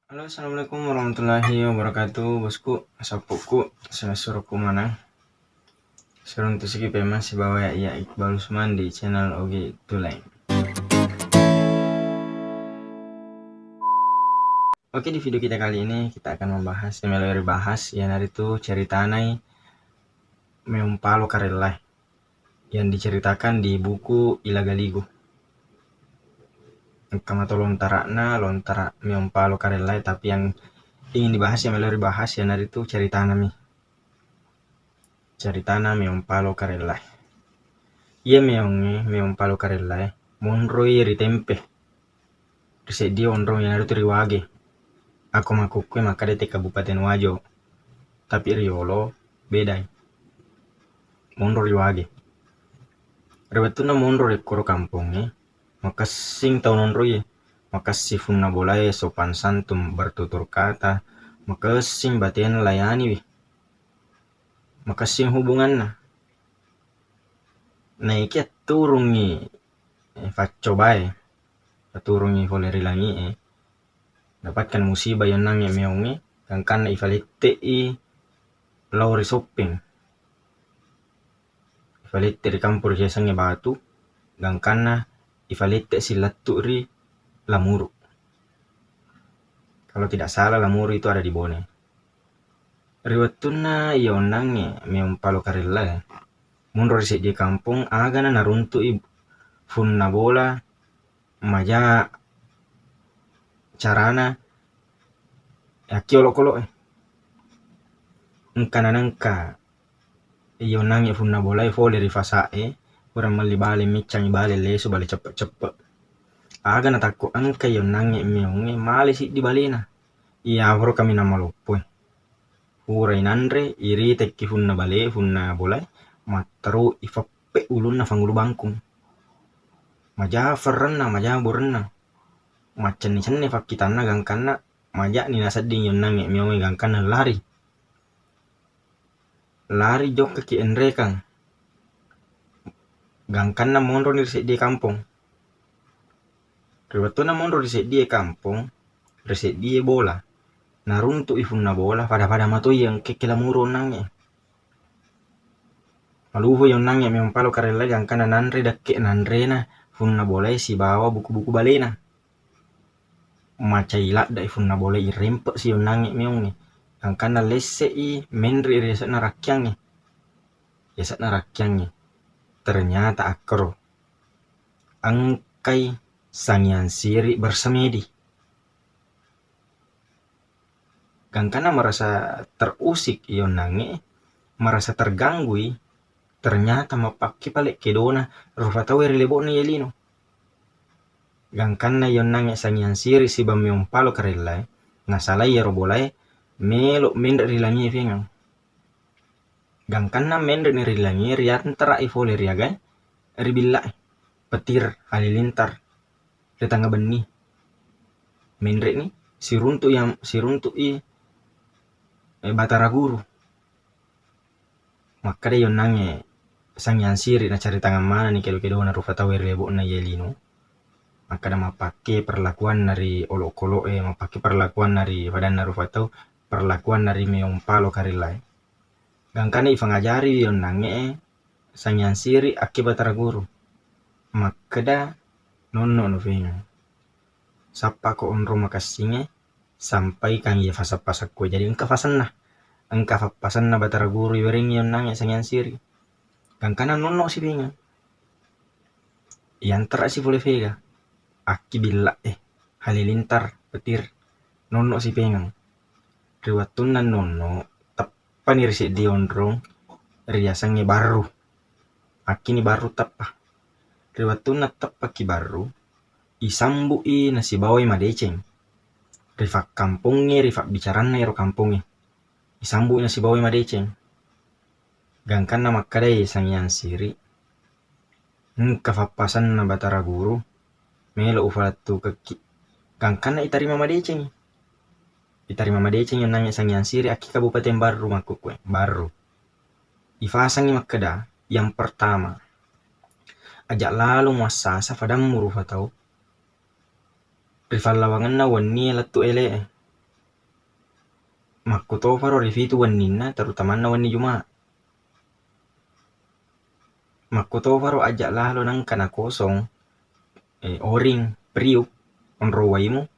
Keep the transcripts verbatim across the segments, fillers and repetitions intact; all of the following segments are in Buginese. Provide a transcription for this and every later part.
Halo, assalamualaikum warahmatullahi wabarakatuh, bosku, sappoku, sessurukku maneng. Siruntu siki pemeng sibawa iya Iqbal Usman di channel Ogi Tuleng. Oke, di video kita kali ini kita akan membahas, yang melo ribahas, iyanaritu ceritanai Meong Palo Karellae yang diceritakan di buku Ilagaligu. Engka mato lontara'na, lontara Meong Palo Karellae, tapi yang ingin dibahas, yang melo ribahas, iyanaritu ceritanami. Ceritana Meong Palo Karellae. Iya meongnge, Meong Palo Karellae, monroi ri Tempe. Ri seddie onrong, iyanaritu ri Wage. Akko makkukkue makkeda te Kabupaten Wajo. Tapi riyolo bedai. Monro ri Wage. Ri wettunna monro ri koro kampongnge, makessing tau nonroie. Makessing funna bolae, sopan santun, bertutur kata, makessing batena layaniwi. Makessing hubunganna. Naekiya turungngi, eh, faccobae, turungngi fole ri langi'e, dapatkan musibah iyonnangnge meongnge, gangkanna ifalette'i lao ri Soppeng. Ifalette ri kampong ri yasengnge Batu, gangkanna ifalette silettu ri Lamuru. Kalau tidak salah, Lamuru itu ada di Bone. Ri wettunna iyonnangnge Meong Palo Karellae, monro ri seddie kampong, agana naruntu'i funna bola, maja carana akki olokolo'e. Engka nanengka iyonnangnge funna bolae fole ri fasa'e, pura melli bale, miccangi bale lesu, bale ceppe-ceppe. Aga natakko engka iyonnangnge meongnge male siddi balena. Iya, aforo kaminang maloppoe. Purai nanre, iritekki funna bale, funna bolae, matteru ifeppe ulunna fangulu bangkung. Maja ferrenna, maja borenna. Maccenni-cenni fakkitanna gangkanna maja'ni nasedding iyonnangnge meongnge gangkanna lari. Lari jokkaki enrekang. Gangkanna monroni ri seddie kampong. Ri wettunna monro ri seddie kampong, ri seddie bola, naruntu'i funna bola, pada-pada matoi engkekke Lamuru onnangnge. Malufu iyonnangnge Meong Palo Karellae gangkanna nanre dekke nanrena funna bolae sibawa buku-buku balena. Macai ladde'i funna bolae, irempe'si iyonnangnge meongnge. Gangkanna lesse'i menre ri yase'na Rakkiangnge. Yase'na Rakkiangnge. Ternyata akkoro engkai Sangiang Siri bersemedi. Gangkanna merasa terusik iyonnangnge, merasa terganggui, ternyata mappakke pale kedona rufa tauwe ri lebo'na iye lino. Gangkanna iyonnangnge Sangiang Siri siba Meong Palo Karellae, nasalai iyaro bolae melo menre ri langi'e fengeng. Gangkanna menre'ni ri langi'e, riantara'i fole ri agae, ri billa'e, petir, halilintar, ri tengnga benni. Menre'ni, siruntu'i am-, siruntu'i, eh, Batara Guru. Makkeda iyonnangnge Sangiang Siri, nacaritangang manenni kedo-kedona rufa tauwe ri lebo'na iye lino. Makkeda mappakke perlakuanna ri olokolo'e, mappakke perlakuanna ri fadanna rufa tau, perlakuanna ri Meong Palo Karellae. Gangkanna ifangajari iyonnangnge Sangiang Siri akki Batara Guru. Makkeda, nonno nufengeng. Sappako onrong makessingnge, sampaikan iya faseng-pasengku. Jadi engka fasenna. Engka fappasenna Batara Guru iwerengngi iyonnangnge Sangiang Siri. Gangkanna nonno sifengeng. Iyantara'si fole fega. Akki billa'e, halilintar, petir, nonno sipengeng. Ri wettunna nonno, teppani ri seddie onrong riasengnge Barru. Akkini Barru teppa. Ri wettunna teppaki Barru, isambu'i nasibawai madeceng. Ri fakkampongnge, ri fabbicaranna ero kampongnge. Isambu'i nasibawai madeceng. Gangkanna makkedai Sangiang Siri, engka fappasenna Batara Guru, melo ufalettukekki. Gangkanna itarima madecengngi. Itarima madecengngi onnangnge Sangiang Siri akki Kabupaten Barru makkukkue, Barru. Ifasengngi makkeda, yang pertama, aja lalo muassasa fadammu rufa tau ri fallawangenna wennie lettu ele'e. Makkutofaro rifitu wenninna, terutamanna wenni Juma. Makkutofaro ajja lalo nengka nakosong, eh, oring, priuk, onro waimu,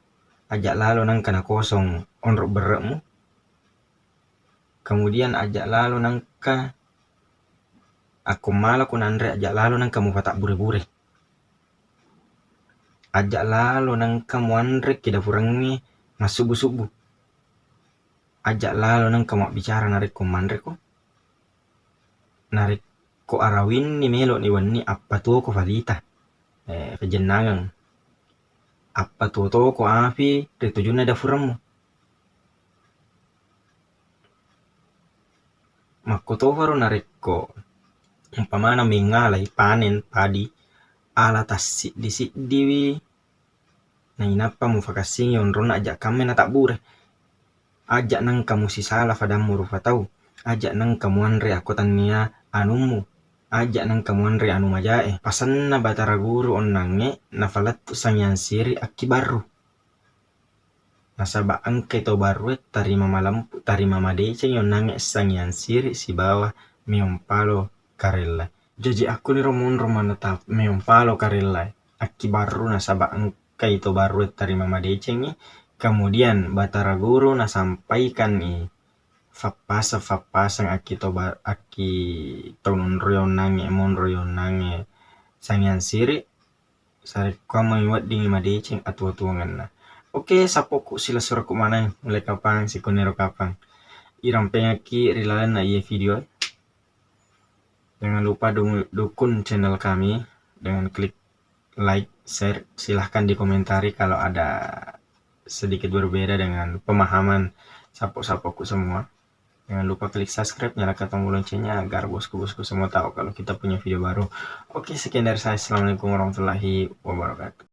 ajja lalo nengka nakosong onro berre'mu. Kemudian ajja lalo nengka akko malako nanre, ajja lalo nengka mufatabbure-bure. Ajja lalo nengka muanre ki dafurengnge massubbu-subbu. Ajja lalo nengka mabbicara narekko manreko. Narekko arawinni melo'ni wenni, appatuoko falita, eh, pejennangeng. Appatuo toko api ri tujunna dafuremmu. Makkutofaro narekko umpamana mengalai panen padi, ala tassiddi-siddiwi nainappa mufakassingi onronna ajja kamme natabbure. Ajja nengka musisala fadammu rufa tau, ajja nengka muanre akko tannia anummu, ajja nengka muanre anu majae. Pasenna Batara Guru onnangnge nafalettu Sangiang Siri akkibarru. Nasaba engkai to barrue tarima malempu, tarima madecengi onnangnge Sangiang Siri sibawa Meong Palo Karella. Jaji akkuniro monro manetap Meong Palo Karella akkibarru nasaba engkai to barrue tarima madecengi. Kemudian Batara Guru nasampaikan i fappaseng-fappaseng akki to ba-, akki to nonroi onnangnge, monroi onnangnge Sangiang Siri. Sarekkuammengngi weddingngi madeceng atuwo-tuwongenna. Oke, sappoku silessurekku maneng mulai kapang sikoniro kapang. Irampengekki ri lalenna iye video. Jangan lupa du-, dukung channel kami dengan klik like, share, silahkan dikomentari kalau ada sedikit berbeda dengan pemahaman sappo-sappoku semua. Jangan lupa klik subscribe, nyalakan tombol loncengnya agar bosku-bosku semua tahu kalau kita punya video baru. Oke, sekian dari saya. Assalamualaikum warahmatullahi wabarakatuh.